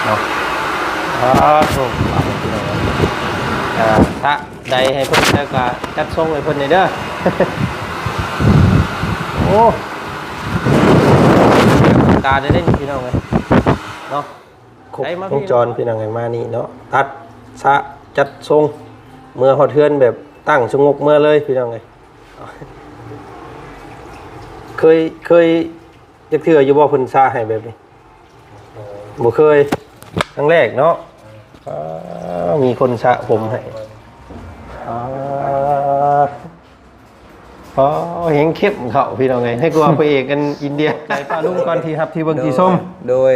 ເນາະ. ອ້າໂທ້ ພີ່ນ້ອງເອີຍ ຖ້າໃດໃຫ້ເພິ່ນແລ້ວກໍຈັດສົ່ງໃຫ້ເພິ່ນແດ່ເດີ. ໂອ້ ຕາໄດ້ເດ້ພີ່ນ້ອງເອີຍເນາະ. ຄົບວົງຈອນພີ່ນ້ອງເອີຍ ມານີ້ເນາະ ຕັດສະຈັດຊົງ ເມືອຮອດເຮືອນແບບຕັ້ງສະຫງົບເມືອເລີຍພີ່ນ້ອງເອີຍ. ເຄີຍ ເຄີຍຈັກເທື່ອຢູ່ບໍ່ເພິ່ນສະໃຫ້ແບບນີ້? ບໍ່ເຄີຍ ຄັ້ງແລກເນາະ. ອາ ມີຄົນສະຜົມໃຫ້ ອາ ອໍ ແຮງເຂັ້ມເຂົ້າພີ່ນ້ອງເອີຍ ໃຫ້ກວ່າພະເອກອັນອິນເດຍ. ໃຈປ້າລຸງກ່ອນທີ່ຮັບທີ່ເບິ່ງທີ່ຊົມ ໂດຍ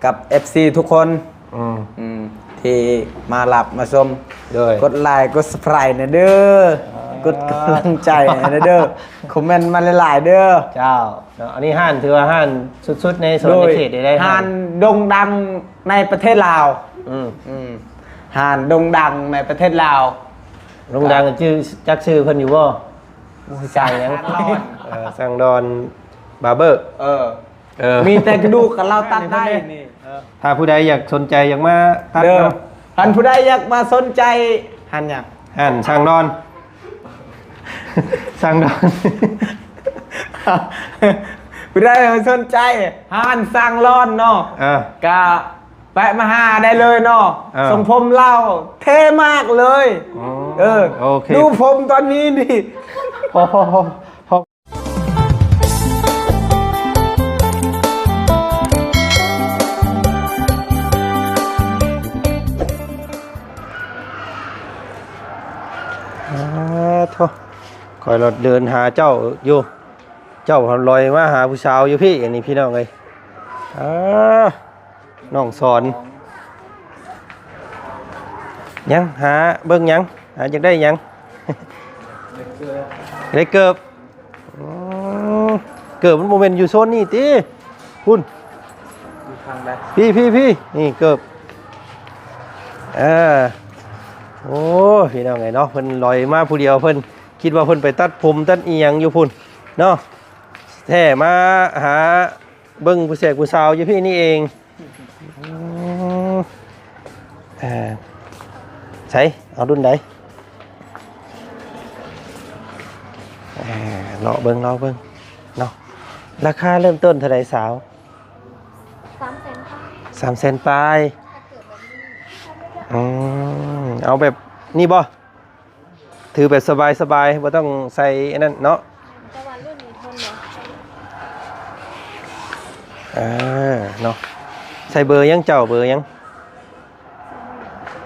ກັບເອັຟຊີທຸກຄົນ ອືມ ອືມ ທີ່ມາຮັບມາຊົມ ໂດຍ ກົດໄລກົດ Subscribe ແດ່ເດີ ອ່າ ກົດກຳລັງໃຈໃຫ້ແດ່ເດີ ຄອມເມັນມາຫຼາຍໆເດີ. ເຈົ້າ ເນາະ ອັນນີ້ຮ້ານ ຖືວ່າຮ້ານສຸດໆໃນສະຫວັນນະເຂດໄດ້ ໂດຍ ຮ້ານໂດ່ງດັງໃນປະເທດລາວ ອືມ ອືມ ຮ້ານໂດ່ງດັງໃນປະເທດລາວ ໂດ່ງດັງ ກະ ຊື່ ຈັກຊື່ເພິ່ນຢູ່ບໍ່? ໂອ້ຍ ຊ່າງຫຍັງ ຊ່າງດອນ ເອີ ຊ່າງດອນບາເບີ ເອີ ເອີ ມີແຕ່ກະດູກກັບເຮົາຕັດໄດ້ນີ້. ເອີ ຖ້າຜູ້ໃດຢາກສົນໃຈຢາກມາຕັດເນາະ ເດີ ຄັນຜູ້ໃດຢາກມາສົນໃຈ ຮ້ານຫຍັງ? ຮ້ານຊ່າງດອນ ຊ່າງດອນ ຜູ້ໃດສົນໃຈຮ້ານຊ່າງດອນເນາະ ເອີ ກະແວະມາຫາໄດ້ເລີຍເນາະ. ເອີ ຊົງຜົມລາວເທ່ມາກເລີຍ. ອໍ ເອີ ໂອເຄ ດູຜົມຕອນນີ້ນີ້ ພໍ ພໍ ພໍ ພໍ. ອາ ໂທ້ ຂ້ອຍລະເດີນຫາເຈົ້າຢູ່ ເຈົ້າລອຍມາຫາຜູ້ສາວຢູ່ພີ້ ອັນນີ້ພີ່ນ້ອງເອີຍ. ອາ ນ້ອງສອນ ຫຍັງ ຫາເບິ່ງຫຍັງ ຫາຢາກໄດ້ຫຍັງ? ໄດ້ເກີບ ອືມ ເກີບມັນບໍ່ແມ່ນຢູ່ໂຊນນີ້ຕິ ພຸ້ນ ຢູ່ທາງໃດ? ພີ້ ພີ້ ພີ້ ນີ້ເກີບ ເອີ ໂອ້ ພີ່ນ້ອງເອີຍເນາະ ເພິ່ນລອຍມາຜູ້ດຽວ ເພິ່ນຄິດວ່າເພິ່ນໄປຕັດຜົມຕັດອີ່ຫຍັງຢູ່ພຸ້ນເນາະ ແທ້ມາຫາ ເບິ່ງຜູ້ແສກຜູ້ສາວຢູ່ພີ້ນີ້ເອງ. ອືມ ເອີ ໃສ ເອົາລຸ້ນໃດ? ເອີ ເລາະເບິ່ງ ເລາະເບິ່ງເນາະ. ລາຄາເລີ່ມຕົ້ນເທົ່າໃດສາວ? ສາມແສນປາຍ ສາມແສນປາຍ. ອືມ ເອົາແບບນີ້ບໍ່? ຖືແບບສະບາຍໆ ບໍ່ຕ້ອງໃສ່ອັນນັ້ນເນາະ. ແຕ່ວ່າລຸ້ນນີ້ທົນເນາະ. ເອີ ເນາະ ໃສ່ເບີຫຍັງເຈົ້າ? ເບີຫຍັງ?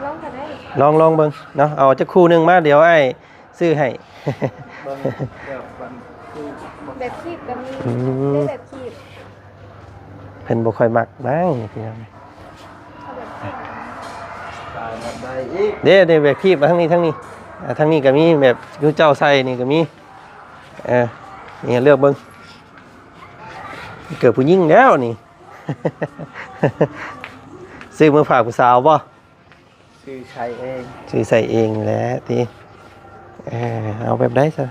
ລອງກໍໄດ້ ລອງ ລອງເບິ່ງເນາະ. ເອົາຈັກຄູ່ໜຶ່ງມາ ດຽວອ້າຍຊື້ໃຫ້. ເບິ່ງແບບ ແບບຄີບກໍມີ. ອືມ ໄດ້ແບບຄີບ. ເພິ່ນບໍ່ຄ່ອຍມັກນາງນີ້ພີ່ນ້ອງ. ເອົາແບບຄີບ ຕາຍແບບໃດອີກ? ເດ້ ເດ້ ແບບຄີບ ທາງນີ້ ທາງນີ້ ອ່າ ທາງນີ້ກໍມີ ແບບຄືເຈົ້າໃສ່ນີ້ກໍມີ. ເອີ ນີ້ເລືອກເບິ່ງ ເກີບຜູ້ຍິງແລ້ວນີ້. ຊື້ມາຝາກຜູ້ສາວບໍ່? ຊື້ໃສ່ເອງ ຊື້ໃສ່ເອງແຫຼະຕິ. ເອີ ເອົາແບບໃດຊະ?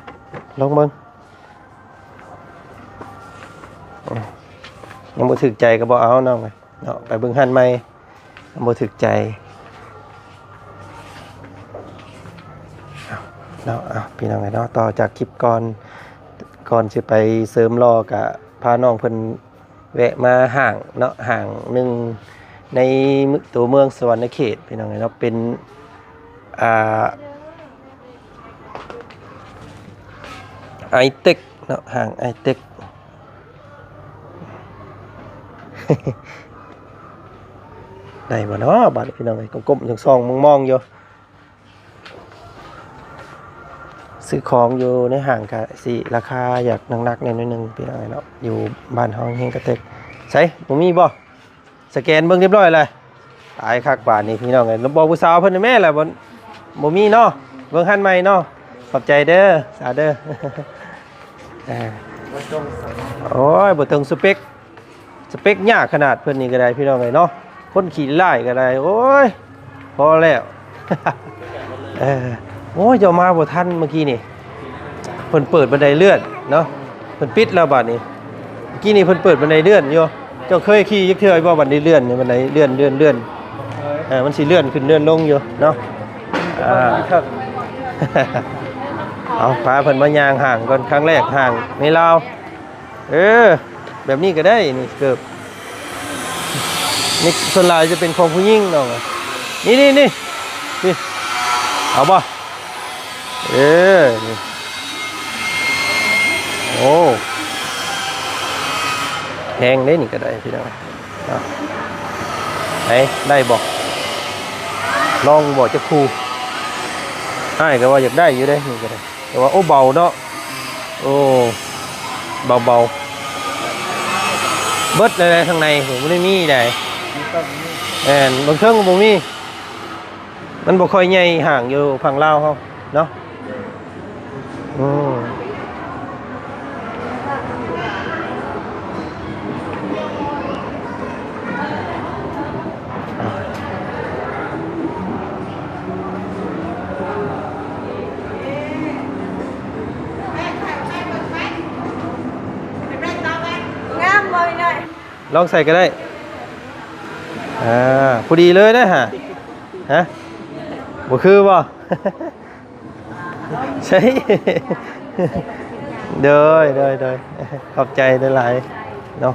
ລອງເບິ່ງ. ຍັງບໍ່ຖືກໃຈກໍບໍ່ເອົານ້ອງເນາະ. ໄປເບິ່ງຮ້ານໃໝ່ ຍັງບໍ່ຖືກໃຈເນາະ. ເອົາ ພີ່ນ້ອງເອີຍເນາະ ຕໍ່ຈາກຄລິບກ່ອນ ກ່ອນຊິໄປເສີມຫຼໍ່ ກະພານ້ອງເພິ່ນ ແວະມາຫ້າງເນາະ ຫ້າງໜຶ່ງໃນຕົວເມືອງສະຫວັນນະເຂດ ພີ່ນ້ອງເອີຍເນາະ. ເປັນ ອ່າ ໄອເຕັກເນາະ ຫ້າງໄອເຕັກ. ໄດ້ບໍ່ເນາະບາດນີ້ ພີ່ນ້ອງເອີຍ. ກົ້ມໆ ສ່ອງໆ ມອງໆ ຢູ່. ຊື້ຂອງຢູ່ໃນຫ້າງກະຊິລາຄາຢາກໜັກໆແດ່ໜ້ອຍໜຶ່ງ ພີ່ນ້ອງເນາະ. ຢູ່ບ້ານເຮົາແຮງກະແທກ. ໃສ ບໍ່ມີບໍ່? ສະແກນເບິ່ງຮຽບຮ້ອຍແລ້ວ. ຕາຍຄັກບາດນີ້ ພີ່ນ້ອງເອີຍ. ບອກຜູ້ສາວເພິ່ນແມ່ນລະ ບໍ່ ບໍ່ມີເນາະ. ເບິ່ງຮ້ານໃໝ່ເນາະ. ຂອບໃຈເດີ ສາວເດີ. ເອີ ໂອ້ຍ ບໍ່ເຖິງສະເປັກ. ສະເປັກຍາກຂະໜາດເພິ່ນນີ້ກໍໄດ້ ພີ່ນ້ອງເອີຍເນາະ. ຄົນຂີ້ລ້າຍກໍໄດ້ ໂອ້ຍ ພໍແລ້ວ. ເອີ ໂອ້ຍ ເຈົ້າມາບໍ່ທັນເມື່ອກີ້ນີ້ ເພິ່ນເປີດບັນໄດເລື່ອນເນາະ. ເພິ່ນປິດແລ້ວບາດນີ້. ເມື່ອກີ້ນີ້ເພິ່ນເປີດບັນໄດເລື່ອນຢູ່. ເຈົ້າເຄີຍຂີ່ຈັກເທື່ອບໍ່? ບັດນີ້ເລື່ອນນີ້ ບັນໄດເລື່ອນ ເລື່ອນ ເລື່ອນ ເອີ ມັນຊິເລື່ອນຂຶ້ນເລື່ອນລົງຢູ່ເນາະ. ອ່າ ເອົາ ພາເພິ່ນມາຍ່າງຫ້າງກ່ອນ ຄັ້ງແລກຫ້າງໃນລາວ. ເອີ ແບບນີ້ກໍໄດ້ນີ້ ເກີບນີ້ ສ່ວນຫຼາຍຈະເປັນຂອງຜູ້ຍິງນ້ອງ. ນີ້ ນີ້ ນີ້ ນີ້ ເອົາບໍ່? ເອີ ນີ້ ໂອ້ ແພງເດ້ນີ້ກໍໄດ້ພີ່ນ້ອງເນາະ. ໄດ້ ໄດ້ບໍ່? ລອງບໍ່ຈັກຄູ່? ອ້າຍກໍວ່າຢາກໄດ້ຢູ່ເດ້ນີ້ກໍໄດ້ ແຕ່ວ່າ ໂອ້ ເບົາເນາະ. ໂອ້ ເບົາໆ ເບິດແລ້ວ ທາງໃນບໍ່ໄດ້ມີໃດ. ແມ່ນ ເບື້ອງເທິງບໍ່ມີ ມັນບໍ່ຄ່ອຍໃຫຍ່ຫ້າງຢູ່ຝັ່ງລາວເຮົາເນາະ. ອືມ ງາມບໍ່ ອີ່ນ້ອຍ? ລອງໃສ່ກໍໄດ້. ອ່າ ພໍດີເລີຍເດ້ຫາ. ຮະ? ບໍ່ຄືບໍ່? ໃຊ່ ໂດຍ ໂດຍ ໂດຍ ຂອບໃຈຫຼາຍໆເນາະ. ອໍ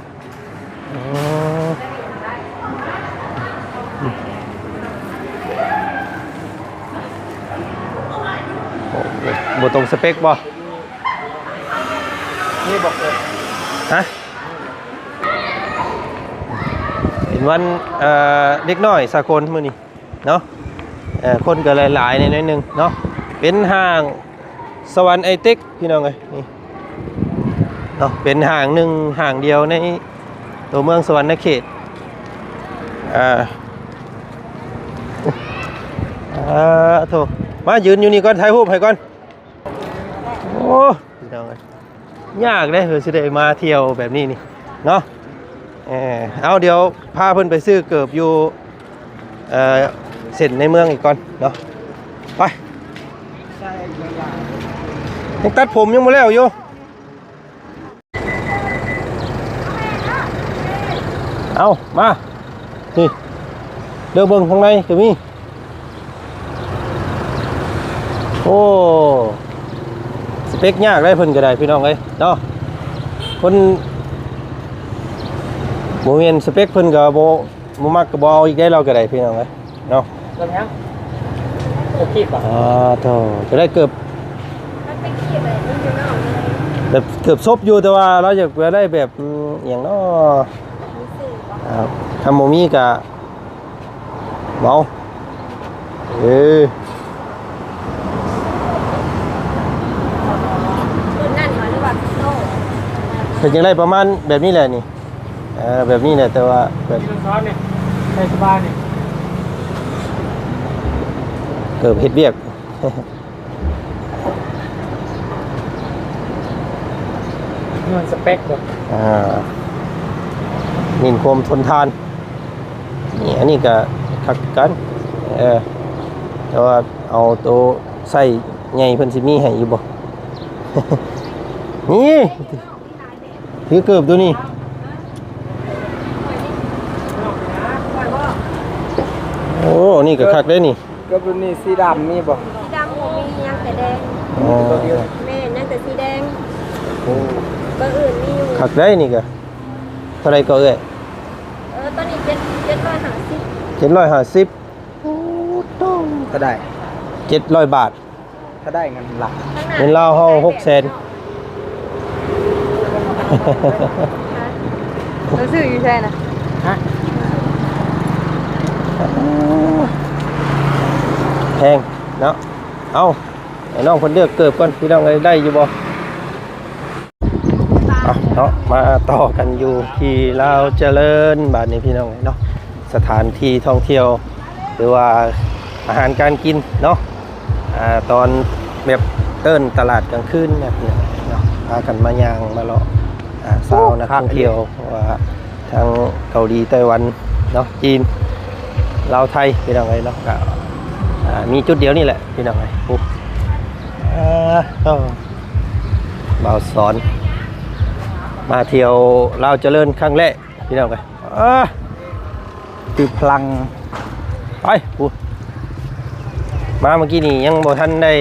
ໂອ້ ບໍ່ຕົງສະເປັກບໍ່? ນີ້ບໍ່ເກີດ ຮະ? ເປັນວັນ ເອີ ເດັກນ້ອຍສາກົນມື້ນີ້ເນາະ. ເອີ ຄົນກໍຫຼາຍໆແດ່ໜ້ອຍໜຶ່ງເນາະ. ເປັນຫ້າງສະຫວັນໄອເຕັກ ພີ່ນ້ອງເອີຍ ນີ້ເນາະ ເປັນຫ້າງໜຶ່ງຫ້າງດຽວໃນຕົວເມືອງສະຫວັນນະເຂດ. ອ່າ ອ່າ ໂທ້ ມາຢືນຢູ່ນີ້ກ່ອນ ຖ່າຍຮູບໃຫ້ກ່ອນ. ໂອ້ ພີ່ນ້ອງເອີຍ ຍາກເດ້ ເພື່ອຊິໄດ້ມາທ່ຽວແບບນີ້ນີ້ເນາະ. ເອີ ເອົາ ດຽວພາເພິ່ນໄປຊື້ເກີບຢູ່ ເອີ ເສັ້ນໃນເມືອງອີກກ່ອນເນາະ. ໄປ ຍັງຕັດຜົມຍັງບໍ່ແລ້ວຢູ່. ເອົາ ມາ ນີ້ ເດີເບິ່ງຂ້າງໃນກໍມີ. ໂອ້ ສະເປັກຍາກໄດ໋ ເພິ່ນກໍໄດ້ ພີ່ນ້ອງເອີຍເນາະ. ເພິ່ນ ບໍ່ແມ່ນສະເປັກ ເພິ່ນກໍບໍ່ ບໍ່ມັກກໍບໍ່ເອົາອີກໄດ໋ ລາວກໍໄດ້ ພີ່ນ້ອງເອີຍເນາະ. ເກີບຫຍັງ? ເກີບຄີບບໍ່? ອ່າ ໂທ້ ຈະໄດ້ເກີບ ມັນເປັນຄີບແບບນີ້ຢູ່ນອກເລີຍ ແບບເກີບສົບຢູ່ ແຕ່ວ່າລາວຢາກໄດ້ແບບ ອືມ ອີ່ຫຍັງເນາະ ມີຊື່ບໍ່? ອ່າ ຄັນບໍ່ມີກໍ ເວົ້າ ເອີ ເພິ່ນນັ້ນຫວາ ຫຼືວ່າໂຕ ເພິ່ນຢາກໄດ້ປະມານແບບນີ້ແຫຼະນີ້. ເອີ ແບບນີ້ແຫຼະ ແຕ່ວ່າແບບ ທີ່ລາວສອນນີ້ ໃສ່ສະບາຍນີ້ ເກີບເຮັດວຽກ ຍ້ອນສະເປັກບໍ່? ອ່າ ເນັ້ນຄວາມທົນທານ. ນີ້ ອັນນີ້ກໍຄັກຄືກັນ ເອີ ແຕ່ວ່າເອົາໂຕໄຊໃຫຍ່ເພິ່ນຊິມີໃຫ້ຢູ່ບໍ່? ນີ້ ຖືເກີບໂຕນີ້ ໂອ້ ນີ້ກໍຄັກເດ້ນີ້. ເກີບໂຕນີ້ສີດຳມີບໍ່? ສີດຳບໍ່ມີ ຍັງແຕ່ແດງ. ອໍ ແມ່ນ ຍັງແຕ່ສີແດງ. ໂອ້ ເບີອື່ນມີຢູ່. ຄັກໄດ໋ນີ້ກະ. ເທົ່າໃດກໍເອື້ອຍ? ເອີ ຕອນນີ້ເຈັດ ເຈັດຮ້ອຍຫ້າສິບ. ເຈັດຮ້ອຍຫ້າສິບ. ໂອ້ ໂທ້ ເທົ່າໃດ? ເຈັດຮ້ອຍບາດ. ຖ້າໄດ້ເງິນລາວ ເງິນລາວເຮົາຫົກແສນ. ເຮົາຊື້ຢູ່ໃສນະ? ຮະ? ແພງເນາະ. ເອົ້າ ໃຫ້ນ້ອງເພິ່ນເລືອກເກີບກ່ອນ ພີ່ນ້ອງເອີຍ ໄດ້ຢູ່ບໍ່? ເອົາເນາະ ມາຕໍ່ກັນຢູ່ທີ່ລາວຈະເລີນບາດນີ້ ພີ່ນ້ອງເອີຍເນາະ. ສະຖານທີ່ທ່ອງທ່ຽວ ຫຼືວ່າອາຫານການກິນເນາະ ອ່າ ຕອນແບບເອີ້ນຕະຫຼາດກາງຄືນແບບນີ້ເນາະ ພາກັນມາຍ່າງມາເລາະ ອ່າ ຊາວນັກທ່ອງທ່ຽວ ເພາະວ່າທາງເກົາຫຼີ ໄຕ້ຫວັນເນາະ ຈີນ ລາວ ໄທ ພີ່ນ້ອງເອີຍເນາະ ກໍ ອ່າ ມີຈຸດດຽວນີ້ແຫຼະ ພີ່ນ້ອງເອີຍ. ໂອ້ ອ່າ ເອີ ບ່າວສອນ ມາທ່ຽວລາວຈະເລີນຄັ້ງແລກ. ພີ່ນ້ອງເອີຍ ເອີ ຄືພລັງ ໄປ ໂອ້ ມາເມື່ອກີ້ນີ້ຍັງບໍ່ທັນໄດ້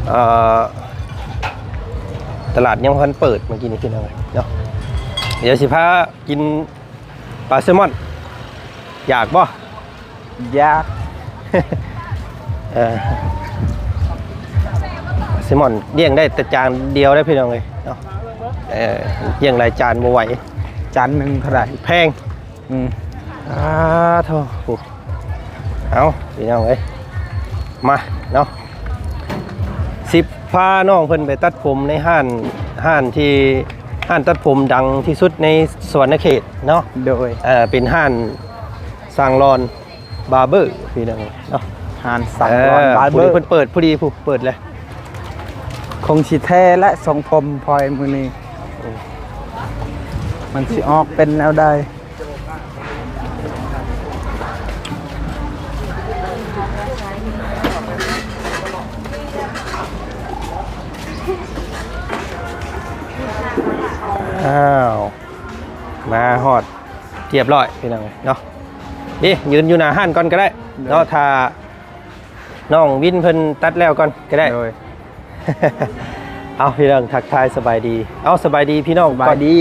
ເອີ ຕະຫຼາດຍັງບໍ່ທັນເປີດເມື່ອກີ້ນີ້ພີ່ນ້ອງເອີຍເນາະ ດຽວຊິພາກິນປາແຊມອນ ຢາກບໍ່? ຢາກ ເອີ ແຊມອນລ້ຽງໄດ້ແຕ່ຈານດຽວເດ້ພີ່ນ້ອງເອີຍເນາະ ເອີ ລ້ຽງຫຼາຍຈານບໍ່ໄຫວ ຈານໜຶ່ງເທົ່າໃດ? ແພງ ອືມ ອາ ໂທ້ ເອົາ ພີ່ນ້ອງເອີຍ ມາເນາະ ຊິພານ້ອງເພິ່ນໄປຕັດຜົມໃນຮ້ານ ຮ້ານທີ່ ຮ້ານຕັດຜົມດັງທີ່ສຸດໃນສະຫວັນນະເຂດເນາະ ໂດຍ ເອີ ເປັນຮ້ານຊ່າງຫຼອນ ບາເບີ ພີ່ນ້ອງເນາະ ຮ້ານຊ່າງຫຼອນ ເອີ ບາເບີ ເພິ່ນເປີດພໍດີ ຜູ້ເປີດແລ້ວ ຄົງຊິແທ້ແຫຼະ ຊົງຜົມພອຍມື້ນີ້ ມັນຊິອອກເປັນແນວໃດ? ອ້າວ ມາຮອດຮຽບຮ້ອຍ ພີ່ນ້ອງເນາະ ນີ້ຢືນຢູ່ໜ້າຮ້ານກ່ອນກໍໄດ້ເນາະ ໂດຍ ຖ້ານ້ອງວິນເພິ່ນຕັດແລ້ວກ່ອນກໍໄດ້ ໂດຍ ເອົາ ພີ່ນ້ອງ ທັກທາຍສະບາຍດີ ເອົາ ສະບາຍດີພີ່ນ້ອງ ສະບາຍດີ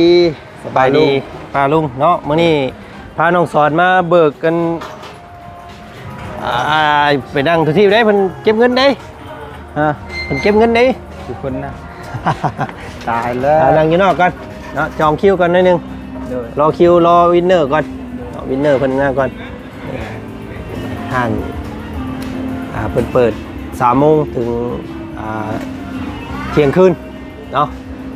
ກ່ອນ ສະບາຍດີ ສະບາຍດີ ປ້າລຸງເນາະ ມື້ນີ້ພານ້ອງສອນມາເບີກກັນ ອ່າ ໄປນັ່ງຢູ່ທີ່ໃດ ເພິ່ນເກັບເງິນເດ້ ຮະ ເພິ່ນເກັບເງິນເດ້ ຢູ່ເພິ່ນນະ ຕາຍແລ້ວ ອ່າ ນັ່ງຢູ່ນອກກ່ອນເນາະ ຈອງຄິວກ່ອນໜ້ອຍໜຶ່ງ ໂດຍ ລໍຄິວ ລໍວິນເນີກ່ອນເນາະ ວິນເນີເພິ່ນມາກ່ອນ ຮ້ານ ອ່າ ເພິ່ນເປີດສາມໂມງເຖິງ ອ່າ ທ່ຽງຄືນເນາະ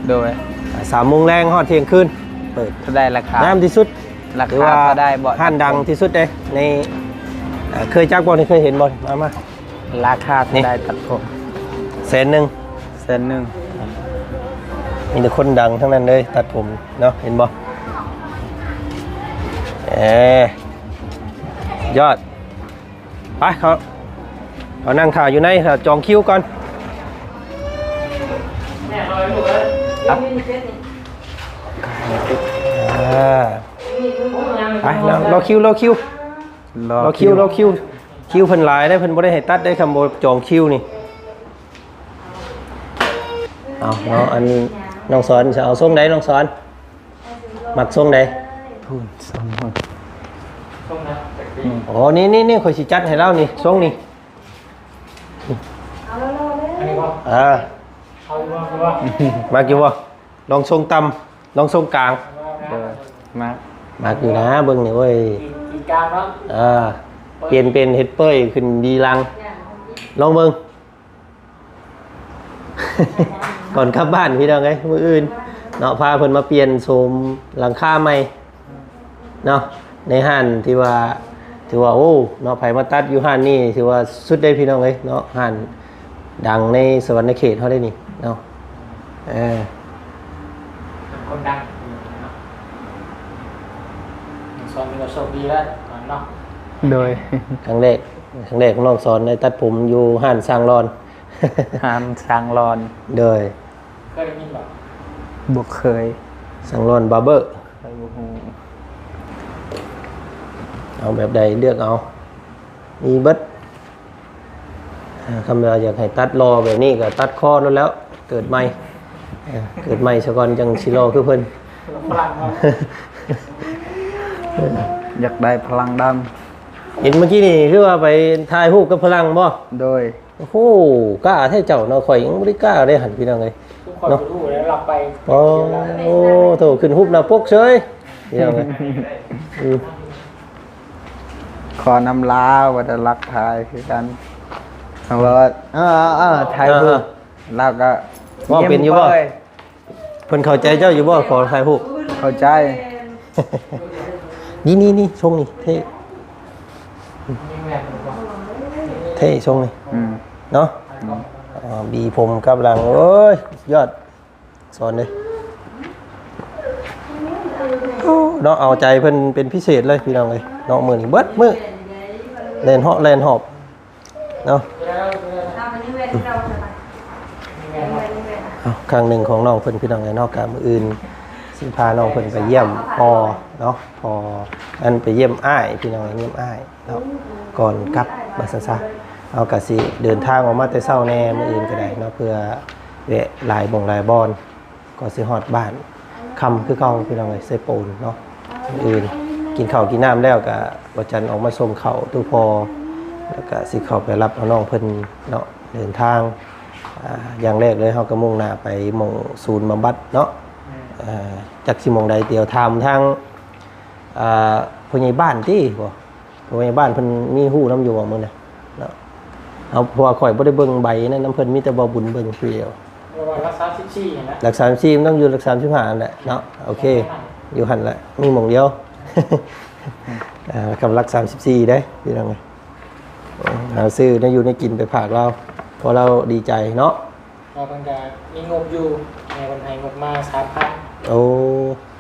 ໂດຍ ອ່າ ສາມໂມງແລງຮອດທ່ຽງຄືນ ເປີດ ເທົ່າໃດລາຄາ? ງາມທີ່ສຸດ ລາຄາເທົ່າໃດບໍ່? ຮ້ານດັງທີ່ສຸດເດ້ ໃນ ເອີ ເຄີຍຈັກບໍ່ນີ້? ເຄີຍເຫັນບໍ່? ມາ ມາ ລາຄາເທົ່າໃດຕັດຜົມ? ແສນໜຶ່ງ ແສນໜຶ່ງ ມີແຕ່ຄົນດັງທັງນັ້ນເລີຍຕັດຜົມເນາະ ເຫັນບໍ່? ເອີ ຍອດ ໄປ ເຂົາ ເຂົານັ່ງຖ້າຢູ່ໃນ ຖ້າຈອງຄິວກ່ອນ ອ່າ ໄປ ລໍ ລໍຄິວ ລໍຄິວ ລໍ ລໍ ຄິວ ລໍຄິວ ຄິວເພິ່ນຫຼາຍເດ້ ເພິ່ນບໍ່ໄດ້ໃຫ້ຕັດເດ້ ຄັນບໍ່ຈອງຄິວນີ້ ເອົາເນາະ ອັນນ້ອງສອນຈະເອົາຊົງໃດ ນ້ອງສອນ ມັກຊົງໃດ? ພຸ້ນ ຊົງພຸ້ນ ຊົງນະ ນີ້ ໂອ້ ນີ້ ນີ້ ນີ້ ຂ້ອຍຊິຈັດໃຫ້ລາວນີ້ ຊົງນີ້ ອັນນີ້ບໍ່? ເອີ ເອົາຢູ່ບໍ່? ເອົາຢູ່ບໍ່? ມັກຢູ່ບໍ່? ລອງຊົງຕ່ຳ ລອງຊົງກາງ ເອີ ມັກ ມັກຢູ່ນະ ເບິ່ງນີ້ເວີຍ ກາງເນາະ ເອີ ປ່ຽນເປັນເຮັດເປີ້ຍຂຶ້ນດີຫຼັງ ລອງເບິ່ງ ກ່ອນກັບບ້ານພີ່ນ້ອງເອີຍ ມື້ອື່ນເນາະ ພາເພິ່ນມາປ່ຽນໂສມຫຼັງຄາໃໝ່ ເນາະ ໃນຮ້ານທີ່ວ່າ ຖືວ່າ ໂອ້ ເນາະ ໃຜມາຕັດຢູ່ຮ້ານນີ້ຖືວ່າສຸດເດ້ພີ່ນ້ອງເອີຍເນາະ ຮ້ານດັງໃນສະຫວັນນະເຂດເຮົາເດ້ນີ້ເນາະ ເອີ ຄົນດັງເນາະ ສອນເປັນໂຊກດີແລ້ວເນາະ ໂດຍ ຄັ້ງແລກ ຄັ້ງແລກຂອງນ້ອງສອນໄດ້ຕັດຜົມຢູ່ຮ້ານຊ່າງຫຼອນ ຮ້ານຊ່າງຫຼອນ ໂດຍ ເຄີຍໄດ້ຍິນບໍ່? ບໍ່ເຄີຍ ຊ່າງຫຼອນບາເບີ ຂ້ອຍບໍ່ຮູ້ ເອົາແບບໃດເລືອກເອົາ ມີເບິດ ເອີ ຄຳວ່າຢາກໃຫ້ຕັດຫຼໍ່ແບບນີ້ກໍຕັດຄໍໂລດແລ້ວ ເກີດໃໝ່ ເອີ ເກີດໃໝ່ຊະກ່ອນຈັ່ງຊິຫຼໍ່ຄືເພິ່ນ ຝຣັ່ງເນາະ ຢາກໄດ້ຝຣັ່ງດຳ ເຫັນເມື່ອກີ້ນີ້ຄືວ່າໄປຖ່າຍຮູບກັບຝຣັ່ງບໍ່? ໂດຍ ໂອ້ໂຫ ກ້າແທ້ເຈົ້າເນາະ ຂ້ອຍຍັງບໍ່ໄດ້ກ້າເດ້ຫັ້ນ ພີ່ນ້ອງເອີຍ ເນາະ ໂອ້ ໂທ້ ຂຶ້ນຮູບໜ້າປົກເສີຍ ພີ່ນ້ອງເອີຍ ອືມ ຂໍນຳລາວວ່າຈະລັກຖ່າຍຄືກັນ ເຮົາວ່າ ເອີ ເອີ ເອີ ຖ່າຍຮູບ ເອີ ເອີ ລາວກໍເວົ້າເປັນຢູ່ບໍ່? ເພິ່ນເຂົ້າໃຈເຈົ້າຢູ່ບໍ່? ຂໍຖ່າຍຮູບ ເຂົ້າໃຈ ນີ້ໆໆ ຊົງນີ້ເທ່ ເທ່ຊົງນີ້ ອືມ ເນາະ ອືມ ອ່າ ບີຜົມກັບຫຼັງ ໂອ້ຍ ຍອດ ສອນເດ້ ເນາະ ເອົາໃຈເພິ່ນເປັນພິເສດເລີຍ ພີ່ນ້ອງເອີຍເນາະ ມື້ນີ້ເບິດມື້ ແລ່ນເຫາະແລ່ນຫອບ ເນາະ ເອົາ ຄັ້ງໜຶ່ງຂອງນ້ອງເພິ່ນ ພີ່ນ້ອງເອີຍເນາະ ກະມື້ອື່ນ ພານ້ອງເພິ່ນໄປຢ້ຽມພໍ່ເນາະ ພໍ່ ອັນ ໄປຢ້ຽມອ້າຍ ພີ່ນ້ອງ ຢ້ຽມອ້າຍເນາະ ກ່ອນກັບ ວ່າຊັ້ນຊະ. ເຮົາກະຊິເດີນທາງອອກມາແຕ່ເຊົ້າແດ່ ມື້ອື່ນກະໄດ້ເນາະ ເພື່ອແວະຫຼາຍບ່ອນຫຼາຍບ່ອນ ກໍຊິຮອດບ້ານຄ່ຳຄືເກົ່າ ພີ່ນ້ອງເອີຍ ເຊໂປນເນາະ. ມື້ອື່ນກິນເຂົ້າກິນນ້ຳແລ້ວ ກະບໍ່ຈັນອອກມາສົ່ງເຂົ້າຕູ້ພໍ່ ແລ້ວກະຊິເຂົ້າໄປຮັບເອົານ້ອງເພິ່ນເນາະ ເດີນທາງ. ອາ ຢ່າງແລກເລີຍ ເຮົາກໍມຸ່ງໜ້າໄປໝ່ອງສູນບຳບັດເນາະ. ແມ່ນ ເອີ ຈັກຊິໝ່ອງໃດ ດຽວຖາມທາງ ອາ ຜູ້ໃຫຍ່ບ້ານຕິ ບໍ່ ຜູ້ໃຫຍ່ບ້ານເພິ່ນມີຮູ້ນຳຢູ່ບໍ່ມື້ນີ້ເນາະ? ເຮົາ ເພາະວ່າຂ້ອຍບໍ່ໄດ້ເບິ່ງໃບນັ້ນນຳເພິ່ນ ມີແຕ່ບໍ່ບຸນເບິ່ງຜູ້ດຽວ. ເພາະວ່າຫຼັກສາມສິບສີ່ຫັ້ນນະ ຫຼັກສາມສິບສີ່ ມັນຕ້ອງຢູ່ຫຼັກສາມສິບຫ້າຫັ້ນແຫຼະເນາະ. ໂອເຄ ຢູ່ຫັ້ນແຫຼະ ມີໝ່ອງດຽວ ອາ ຄຳຫຼັກສາມສິບສີ່ເດ້ ພີ່ນ້ອງເອີຍ. ຫາຊື້ແນວຢູ່ແນວກິນໄປຝາກລາວ ເພາະລາວດີໃຈເນາະ. ລາວເພິ່ນກະມີງົບຢູ່ ແມ່ເພິ່ນໃຫ້ງົບມາສາມພັນ. ໂອ້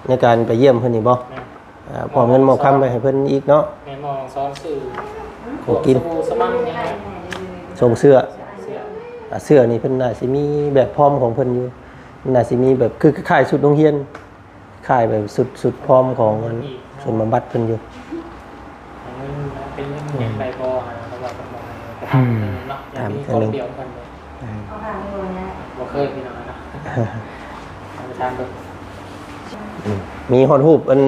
ໃນການໄປຢ້ຽມເພິ່ນນີ້ບໍ່? ແມ່ນ. ອາ ມອບເງິນມອບຄຳໄປໃຫ້ເພິ່ນອີກເນາະ. ແມ່ນ ມອບສອນຊື້ຂອງກິນ ສະບູສະໝັ່ນຫຍັງ ສົ່ງເສື້ອ ສົ່ງເສື້ອ ອາ ເສື້ອນີ້ເພິ່ນໜ້າຊິມີແບບພ້ອມຂອງເພິ່ນຢູ່ ໜ້າຊິມີແບບ ຄືຄ້າຍໆຊຸດໂຮງຮຽນ ຄ້າຍແບບຊຸດ ຊຸດພ້ອມຂອງອັນ ສູນບຳບັດເພິ່ນຢູ່. ເງິນເປັນເງິນຫຍັງໄດ້ບໍ່ ເພາະວ່າເພິ່ນບໍ່ໃຫ້ໄປຖາມເພິ່ນເນາະ ອືມ ຢາກມີຄວາມດຽວກັນເລີຍ. ເອີ ບໍ່ເຄີຍ ພີ່ນ້ອງເນາະ ໄປຖາມເບິ່ງ. ອືມ ມີຮອດຮູບອັນ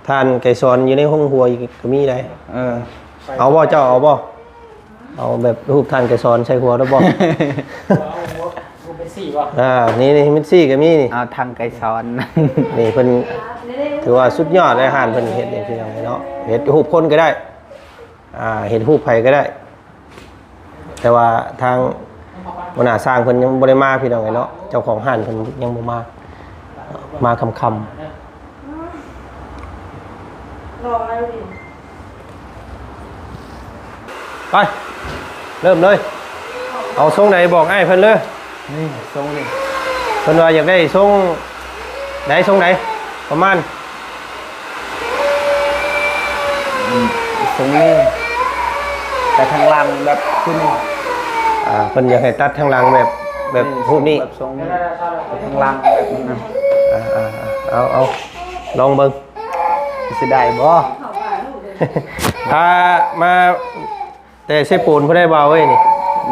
ທ່ານໄກສອນຢູ່ໃນໂຮງຄົວອີກກໍມີໄດ໋. ເອີ ເອົາບໍ່ ເຈົ້າເອົາບໍ່? ເອົາແບບຮູບທ່ານໄກສອນໃສ່ຫົວແລ້ວບໍ່? ເອົາຮູບເປັນສີບໍ່? ອ່າ ນີ້ ນີ້ເປັນສີກໍມີນີ້. ເອົາທາງໄກສອນ ນີ້ເພິ່ນຖືວ່າສຸດຍອດເລີຍ ຮ້ານເພິ່ນເຮັດນີ້ ພີ່ນ້ອງເນາະ. ເຮັດຮູບຄົນກໍໄດ້ ອ່າ ເຮັດຮູບໃຜກໍໄດ້. ແຕ່ວ່າທາງຫົວໜ້າຊ່າງເພິ່ນຍັງບໍ່ໄດ້ມາ ພີ່ນ້ອງເອີຍເນາະ ເຈົ້າຂອງຮ້ານເພິ່ນຍັງບໍ່ມາ ມາຄ່ຳໆ. ໄປ ເລີ່ມເລີຍ ເອົາຊົງໃດບອກອ້າຍເພິ່ນເລີຍ. ນີ້ຊົງນີ້ ເພິ່ນວ່າຢາກໄດ້ຊົງໃດ ຊົງໃດ ປະມານ ອືມ ຊົງນີ້ ແຕ່ທາງຫຼັງແບບຄືນີ້. ອ່າ ເພິ່ນຢາກໃຫ້ຕັດທາງຫຼັງແບບ ແບບຮູບນີ້ ແບບຊົງນີ້ ແຕ່ທາງຫຼັງແບບນີ້ນະ. ອ່າໆໆ ເອົາ ເອົາ ລອງເບິ່ງ ຊິໄດ້ບໍ່? ພາມາ ແຕ່ເຊໂປນພຸ້ນໄດ໋ ບ່າວເອີຍນີ້.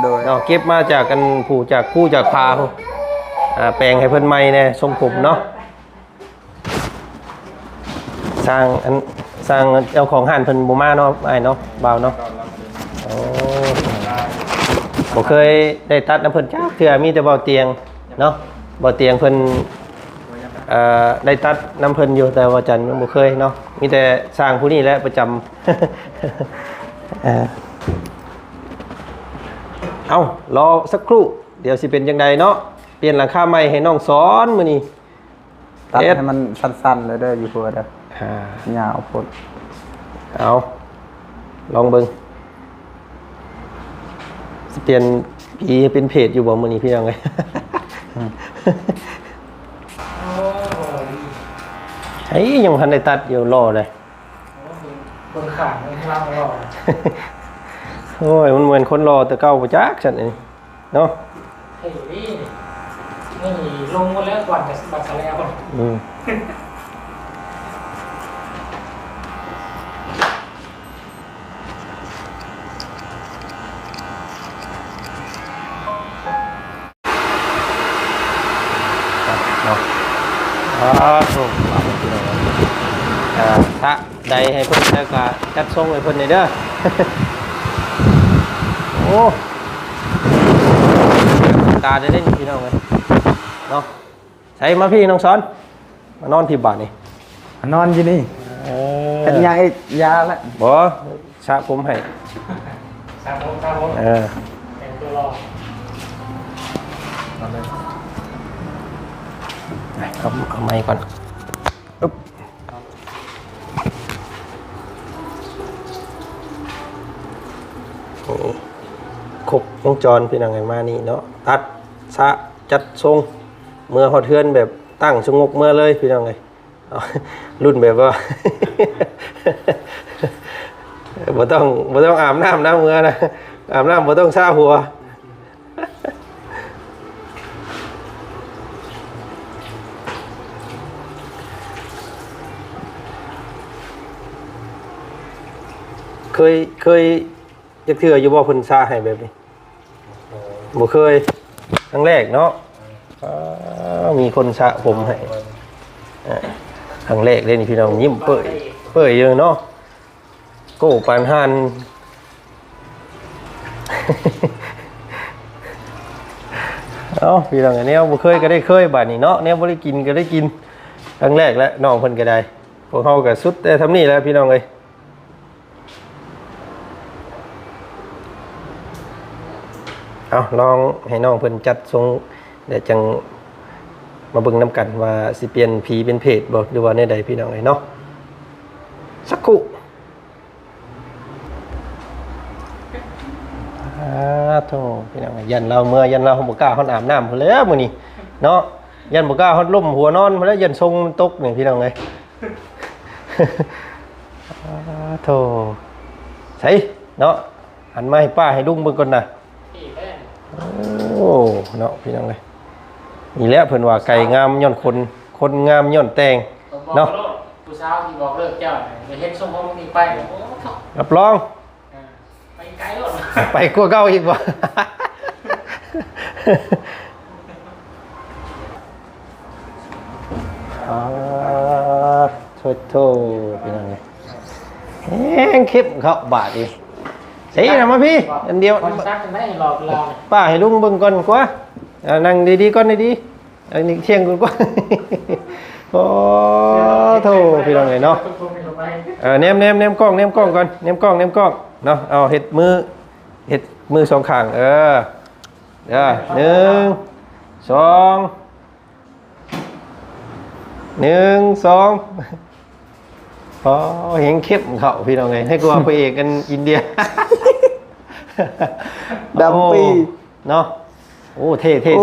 ໂດຍ ເນາະ ເກັບມາຈາກອັນ ພູຈາກພູຈາກຜາພຸ້ນ. ອ່າ ແປງໃຫ້ເພິ່ນໃໝ່ແດ່ ຊົງຜົມເນາະ. ຊ່າງອັນ ຊ່າງເຈົ້າຂອງຮ້ານເພິ່ນບໍ່ມາເນາະ ອ້າຍເນາະ ບ່າວເນາະ. ໂອ້ ບໍ່ເຄີຍໄດ້ຕັດນຳເພິ່ນຈັກເທື່ອ ມີແຕ່ບ່າວຕຽງເນາະ ບ່າວຕຽງເພິ່ນ ເອີ ໄດ້ຕັດນຳເພິ່ນຢູ່ ແຕ່ວ່າຈັນຍັງບໍ່ເຄີຍເນາະ ມີແຕ່ຊ່າງຜູ້ນີ້ແຫຼະປະຈຳ. ເອີ ເອົ້າ ລໍສັກຄູ່ ດຽວຊິເປັນຈັ່ງໃດເນາະ. ປ່ຽນຫຼັງຄາໃໝ່ໃຫ້ນ້ອງສອນມື້ນີ້ ຕັດໃຫ້ມັນສັ້ນໆເລີຍເດີ ຢູ່ຄົວເດີ. ອ່າ ຍາວໂພດ. ເອົາ ລອງເບິ່ງ ຊິປ່ຽນຜີໃຫ້ເປັນເຜດຢູ່ບໍ່ມື້ນີ້ ພີ່ນ້ອງເອີຍ? ເຮີ້ຍ ຍັງບໍ່ທັນໄດ້ຕັດຢູ່ ຫຼໍ່ເລີຍ. ເບິ່ງຂ້າງເບິ່ງຫຼັງຫຼໍ່. ໂອ້ຍ ມັນເໝືອນຄົນຫຼໍ່ແຕ່ເກົ່າບໍ່ຈັກຊັ້ນນີ້ເນາະ. ເອີ ນີ້ ນີ້ລົງໝົດແລ້ວ ກວາດບັດສະແລວ. ອືມ. ເນາະ ອ່າ ໂທ້ ພີ່ນ້ອງເອີຍ ອ່າ ທະໃດໃຫ້ເພິ່ນ ແລ້ວກະຈັດຊົງໃຫ້ເພິ່ນແດ່ເດີ. ໂອ້ ຕາໄດ້ເດ້ ພີ່ນ້ອງເອີຍເນາະ. ໃສ່ມາພີ້ ນ້ອງສອນ ມານອນພີ້ບາດນີ້ ມານອນຢູ່ນີ້. ເອີ ເປັນຫຍັງອີກ? ຢາລະ ບໍ່ ສະຜົມໃຫ້ ສະຜົມ ສະຜົມ. ເອີ ແຕ່ງຕົວຫຼໍ່ ເອົາ ເອົາໄມ້ກ່ອນ. ອຶບ ນີ້ ຄົບວົງຈອນ ພີ່ນ້ອງເອີຍ ມານີ້ເນາະ ຕັດ ສະ ຈັດຊົງ ເມືອຮອດເຮືອນແບບຕັ້ງສະຫງົບເມືອເລີຍ ພີ່ນ້ອງເອີຍ. ລຸ້ນແບບວ່າ ບໍ່ຕ້ອງ ບໍ່ຕ້ອງອາບນ້ຳນະ ເມືອນະ ອາບນ້ຳບໍ່ຕ້ອງສະຫົວ. ເ ເຄີຍ ເຄີຍຈັກເທື່ອຢູ່ບໍ່ ເພິ່ນສະໃຫ້ແບບນີ້? ບໍ່ເຄີຍ ຄັ້ງແລກເນາະ. ອ້າ ມີຄົນສະຜົມໃຫ້ ອ່າ ຄັ້ງແລກເດ້ນີ້ ພີ່ນ້ອງ. ຍິ້ມເປີຍເປີຍຢູ່ເນາະ. ໂກ້ ປານຫ່ານ. ເອົ້າ ພີ່ນ້ອງ ແນວບໍ່ເຄີຍກໍໄດ້ເຄີຍບາດນີ້ເນາະ, ແນວບໍ່ໄດ້ກິນກໍໄດ້ກິນຄັ້ງແລກແຫຼະ. ນ້ອງເພິ່ນກໍໄດ້ ພວກເຮົາກໍສຸດແຕ່ຊ່ຳນີ້ແຫຼະ ພີ່ນ້ອງເອີຍ. ເອົາ ລອງໃຫ້ນ້ອງເພິ່ນຈັດຊົງ ແລ້ວຈັ່ງມາເບິ່ງນຳກັນວ່າຊິປ່ຽນຜີເປັນເຜດບໍ່ ຫຼືວ່າແນວໃດ ພີ່ນ້ອງເອີຍເນາະ. ສັກຄູ່. ອາໂທ້ ພີ່ນ້ອງ ຢ້ານລາວເມື່ອ ຢ້ານລາວບໍ່ກ້າຮອດອາບນ້ຳພຸ້ນແຫຼ້ວມື້ນີ້ເນາະ. ຢ້ານບໍ່ກ້າຮອດລົ້ມຫົວນອນພຸ້ນແຫຼ້ວ ຢ້ານຊົງມັນຕົກນີ້ ພີ່ນ້ອງເອີຍ. ອາໂທ້ ໃສເນາະ ຫັນມາໃຫ້ປ້າໃຫ້ລຸງເບິ່ງກ່ອນນະ. ໂອ້ ເນາະ ພີ່ນ້ອງເອີຍ. ນີ້ແຫຼະເພິ່ນວ່າ ໄກ່ງາມຍ້ອນຂົນ ຄົນງາມຍ້ອນແຕ່ງເນາະ. ຜູ້ສາວທີ່ບອກເລີກເຈົ້າ ໄປເຮັດຊົງຂອງນີ້ໄປ ໂອ້ ຮັບຮອງ ເອີ ໄປໄກໂລດ ໄປກວ່າເກົ່າອີກບໍ່? ອາໂທ້ ພີ່ນ້ອງເອີຍ ແຮງເຂັ້ມເຂົ້າບາດນີ້. ໃສ່ນະ ມາພີ້ ອັນດຽວ ປ້າໃຫ້ລຸງເບິ່ງກ່ອນກວ່າ. ອ່າ ນັ່ງດີໆກ່ອນ ດີໆ. ອັນນີ້ທ່ຽງກ່ອນກວ່າ. ໂອ້ໂທ້ ພີ່ນ້ອງເອີຍເນາະ. ເອີ ແນມ ແນມ ແນມກ້ອງ ແນມກ້ອງກ່ອນ ແນມກ້ອງ ແນມກ້ອງເນາະ. ເອົາ ເຮັດມື ເຮັດມືສອງຂ້າງ ເອີ ເດີ ໜຶ່ງ ສອງ ໜຶ່ງ ສອງ. ອໍ ແຮງເຂັ້ມເຂົ້າ ພີ່ນ້ອງເອີຍ ໃຫ້ກວ່າພະເອກອັນອິນເດຍ ດຳປີ ໂອ້ ເນາະ. ໂອ້ ເທ່ໆໆໆ ໂອ້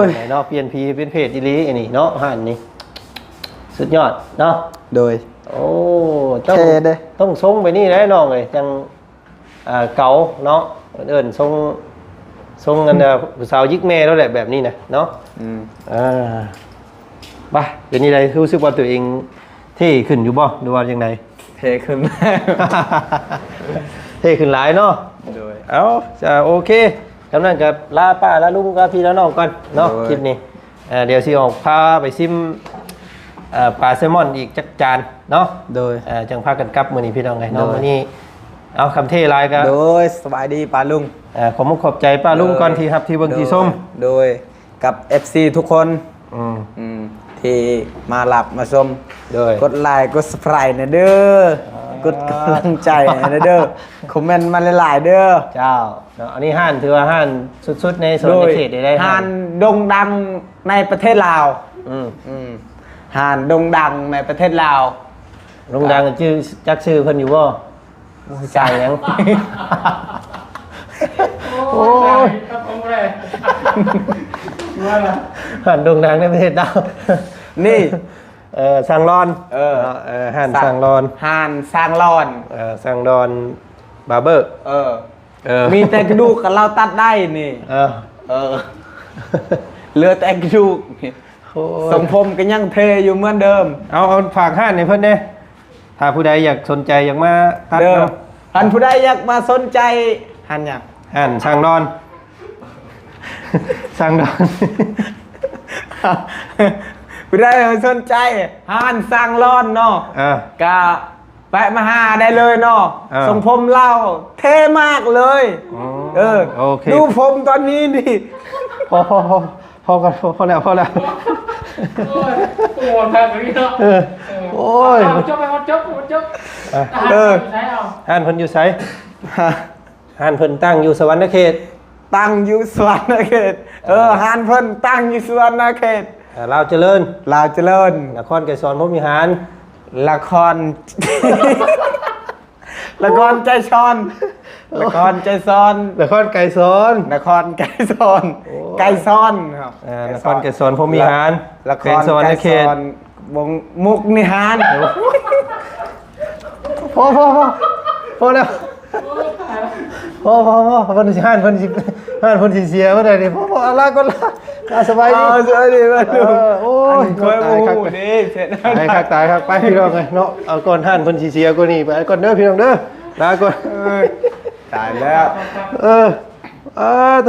ຍ ເນາະ ປ່ຽນຜີເປັນເຜດອີ່ຫຼີອັນນີ້ເນາະ. ຮ້ານນີ້ສຸດຍອດເນາະ. ໂດຍ ໂອ້ ຕ້ອງ ເທ່ເດ້ ຕ້ອງຊົງແບບນີ້ແຫຼະນ້ອງເອີຍ ຈັ່ງ ອ່າ ເກົ່າເນາະ. ເອີ້ນຊົງ ຊົງອັນ ຜູ້ສາວຢິກແມ່ແລ້ວແຫຼະ ແບບນີ້ນະເນາະ. ອືມ ອ່າ ໄປ ເປັນຈັ່ງໃດ ຮູ້ສຶກວ່າຕົວເອງເທ່ຂຶ້ນຢູ່ບໍ່ ຫຼືວ່າຈັ່ງໃດ? ເທ່ຂຶ້ນ ເທ່ຂຶ້ນຫຼາຍເນາະ. ໂດຍ ເອົາ ຈະໂອເຄ ກຳນັ້ນກໍລາປ້າລາລຸງກັບພີ່ລານ້ອງກ່ອນເນາະ. ໂດຍ ຄລິບນີ້ ເອີ ດຽວຊິອອກພາໄປຊິມ ເອີ ປາແຊມອນອີກຈັກຈານເນາະ. ໂດຍ ເອີ ຈັ່ງພາກັນກັບມື້ນີ້ ພີ່ນ້ອງເອີຍເນາະ. ໂດຍ ມື້ນີ້ ເອົາ ຄຳເທຫຼາຍກໍ ໂດຍ ສະບາຍດີປ້າລຸງ. ເອີ ຂອບມຸກຂອບໃຈປ້າລຸງກ່ອນ ໂດຍ ທີ່ຮັບທີ່ເບິ່ງ ໂດຍ ທີ່ຊົມ ໂດຍ ກັບເອັຟຊີທຸກຄົນ ອືມ ອືມ ທີ່ມາຮັບມາຊົມ. ໂດຍ ກົດໄລກົດຊັບສະໄຄຣບແດ່ເດີ ອ່າ ກົດກຳລັງໃຈໃຫ້ແດ່ເດີ ຄອມເມັນມາຫຼາຍໆເດີ. ເຈົ້າ ເນາະ ອັນນີ້ຮ້ານ ຖືວ່າຮ້ານສຸດໆໃນສະຫວັນນະເຂດໄດ້ ໂດຍ ຮ້ານໂດ່ງດັງໃນປະເທດລາວ. ອືມ ອືມ ຮ້ານໂດ່ງດັງໃນປະເທດລາວ. ໂດ່ງດັງ ອ່າ ຈື່ ຈັກຊື່ເພິ່ນຢູ່ບໍ່? ໂອ້ຍ ຈ່າຍຫຍັງ? ໂອ້ຍ ໂອ້ຍ ຕາຍ ຮ້ານໂດ່ງດັງໃນປະເທດລາວນີ້ ເອີ ຊ່າງລອນ ເອີ ເນາະ ເອີ ຮ້ານຊ່າງລອນ ຮ້ານຊ່າງລອນ ເອີ ຊ່າງລອນບາເບີ ເອີ ເອີ ມີແຕ່ກະດູກກັບເລົາຕັດໄດ້ນີ້. ເອີ ເອີ ເຫຼືອແຕ່ກະດູກ. ໂອ້ຍ ຊົງຜົມກໍຍັງເທ່ຢູ່ເໝືອນເດີມ. ເອົາ ເອົາ ຝາກຮ້ານໃຫ້ເພິ່ນແດ່ ຖ້າຜູ້ໃດຢາກສົນໃຈຢາກມາຕັດເນາະ. ຄັນຜູ້ໃດຢາກມາສົນໃຈ ຮ້ານຫຍັງ? ຮ້ານຊ່າງລອນ ຊ່າງລອນ. ຜູ້ໃດສົນໃຈຮ້ານຊ່າງລອນເນາະ ເອີ ກະ ແວະມາຫາໄດ້ເລີຍເນາະ. ເອີ ຊົງຜົມລາວເທ່ມາກເລີຍ. ອໍ ເອີ ໂອເຄ ດູຜົມຕອນນີ້ນີ້ ພໍ ພໍ ພໍ ພໍກ່ອນ ພໍແລ້ວ ພໍແລ້ວ. ໂອ້ຍ ໂອ້ຍ ຄັກອີ່ຫຼີເນາະ. ເອີ ເອີ ໂອ້ຍ ເອົາ ຈົບໄປ ຈົບ ຈົບ. ອ່ະ ເອີ ຮ້ານເພິ່ນຢູ່ໃສ? ເອົາ ຮ້ານເພິ່ນຢູ່ໃສ? ຮ້ານເພິ່ນຕັ້ງຢູ່ສະຫວັນນະເຂດ ຕັ້ງຢູ່ສະຫວັນນະເຂດ. ເອີ ເອີ ຮ້ານເພິ່ນຕັ້ງຢູ່ສະຫວັນນະເຂດ ເອີ ລາວຈະເລີນ ລາວຈະເລີນ ນະຄອນໄກສອນພົມວິຫານ ລະຄອນ ລະຄອນໄກສອນ ລະຄອນໄກສອນ ນະຄອນໄກສອນ ນະຄອນໄກສອນ ໂອ້ຍ ໄກສອນ ເອີ ນະຄອນໄກສອນພົມວິຫານ ລະ ລະຄອນໄກສອນ ແຂວງສະຫວັນນະເຂດ ວົງມຸກນິຫານ. ພໍ ພໍ ພໍ ພໍແລ້ວ ພໍ ພໍ ພໍ ເພິ່ນຊິ ຮ້ານເພິ່ນຊິ ຮ້ານເພິ່ນຊິເສຍເມື່ອໃດນີ້. ພໍ ພໍ ອາ ລາກ່ອນ ລາ ລາ ສະບາຍດີ ເອີ ສະບາຍດີ ເອີ ໂອ້ຍ ຕາຍຄັກເດ້ ຕາຍຄັກ ຕາຍຄັກ. ໄປພີ່ນ້ອງເອີຍເນາະ ເອົາກ່ອນຮ້ານເພິ່ນຊິເສຍກວ່ານີ້ ໄປກ່ອນເດີພີ່ນ້ອງເດີ. ລາກ່ອນ ເອີຍ ຕາຍແລ້ວ ເອີ ເອີ ໂຕ